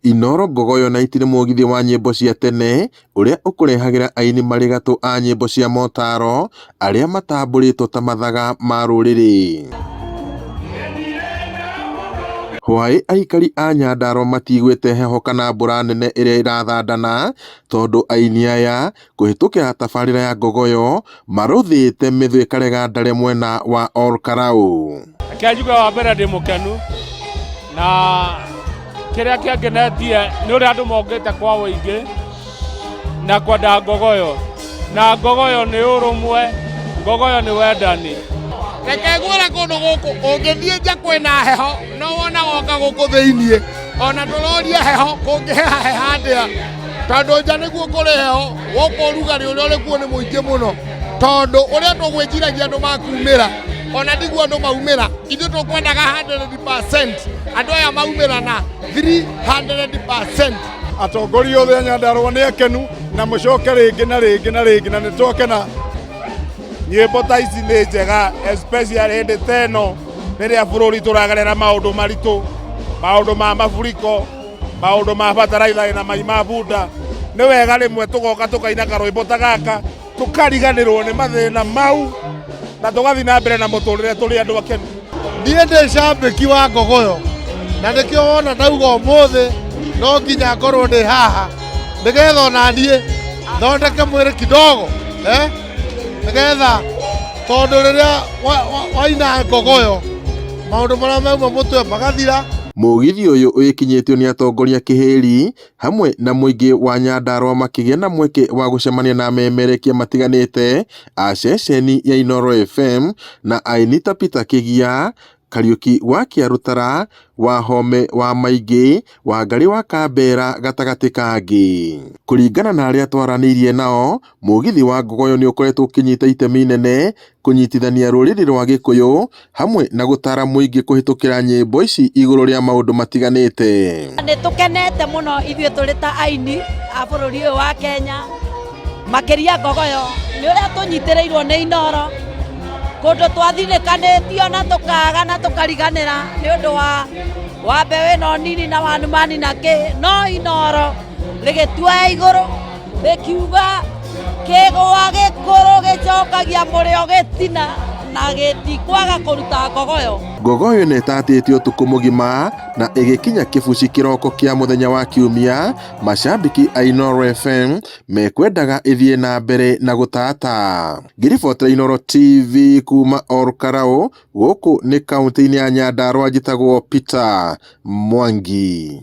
Inooro Ngogoyo Night nĩ mũgithi wa nyĩmbo cia tene ũrĩa ũkũrehagĩra aini marĩ gatũ a nyĩmbo cia motaro arĩa matambũrĩtwo ta mathaga ma rũrĩrĩ. Hwaĩ aikari a Nyandarua matiiguĩte heho kana mbura nene ĩrĩa ĩrathandana tondũ aini aya kũhĩtũkĩra tabarĩra ya Ngogoyo marũthĩte mĩthũ ĩkarega ndare mwena wa Ol Kalou. Reke njuge wa mbere ndĩ mũkenu na kĩrĩa kĩangenetie nĩ ũrĩa andũ mokĩte kwa ũingĩ na kwenda ngogoyo na ngogoyo nĩ ũrũmwe, ngogoyo nĩ wendani. Reke ngwĩre kũndũ gũkũ ũngĩthiĩ nja kwĩna heho no wona woka gũkũ thĩiniĩ ona ndũroria heho kũngĩheha heha atĩa tondũ nja nĩguo kũrĩ heho gũkũ ũrugarĩ ũrĩa ũrĩ kuo nĩ mũingĩ mũno tondũ ũrĩa tũgwĩciragia andũ makumĩra ona ndiguo andũ maumĩra ithuĩ tũkwendaga 100% andũ aya maumĩra na 300%. Atongoria othe a Nyandarua nĩ akenu na mũcoke rĩngĩ na rĩngĩ na rĩngĩ na nĩ twakena. Nyĩmbo ta ici nĩ njega especially hĩndĩ ta ĩno rĩrĩa bũrũri tũragerera maũndũ maritũ, maũndũ ma mafuriko, maũndũ ma bataraitha ĩna mai ma bunda. Nĩ wega rĩmwe tũgoka tũkaina karwĩmbo ta gaka tũkariganĩrwo nĩ mathĩna mau na tũgathiĩ na mbere na mũtũrĩre tũrĩ andũ akenu. Niĩ ndĩ cambĩki wa Ngogoyo na nĩkĩo wona ndauga ũmũthĩ no nginya ngorwo ndĩ haha nĩgetha ona niĩ thondeke mwĩrĩ kidogo eh? Nĩgetha tondũ rĩrĩa waina Ngogoyo maũndũ marĩa mauma mũtwe magathira. Mũgithi ũyũ wĩkinyĩtio nĩ atongoria kĩhĩri hamwe na mũingĩ wa Nyandarua makĩgĩa na mweke wa gũcemania na amemerekia matiganĩte a ceceni ya Inooro FM na aini ta Peter Kĩgia, Kariũki wa Kĩarũtara, Wahome wa Maingĩ, Wangarĩ wa Kambera gatagatĩ ka angĩ. Kũringana na arĩa twaranĩirie nao, mũgithi wa Ngogoyo nĩ ũkoretwo ũkĩnyita itemi inene kũnyitithania rũrĩrĩ rwa Gĩkũyũ hamwe na gũtara mũingĩ kũhĩtũkĩra nyĩmbo ici igũrũ rĩa maũndũ matiganĩte. Nĩ tũkenete mũno ithuĩ tũrĩ ta aini a bũrũri ũyũ wa Kenya, makĩria Ngogoyo nĩ ũrĩa tũnyitĩrĩirwo nĩ Inooro, kũndũ twathinĩkanĩtio na tũkaga na tũkariganĩra nĩ ũndũ wa wa mbeũ ĩno nini na wanumani na kĩ, no Inooro rĩgĩtuoya igũrũ rĩkiuga kĩgũa gĩkũrũ gĩcokagia mũrĩo gĩtina na gĩtikwaga kũruta ngogoyo. Ngogoyo ĩno ĩtatĩtio ũtukũ mũgima na ĩgĩkinya kĩbuci kĩroko kĩa mũthenya wa Kiumia, macambĩki a Inooro FM mekwendaga ĩthiĩ na mbere na gũtata. Ngĩribotera Inooro TV kuma Ol Kalou, gũkũ nĩ kauntĩ-inĩ ya Nyandarua njĩtagwo Peter Mwangi.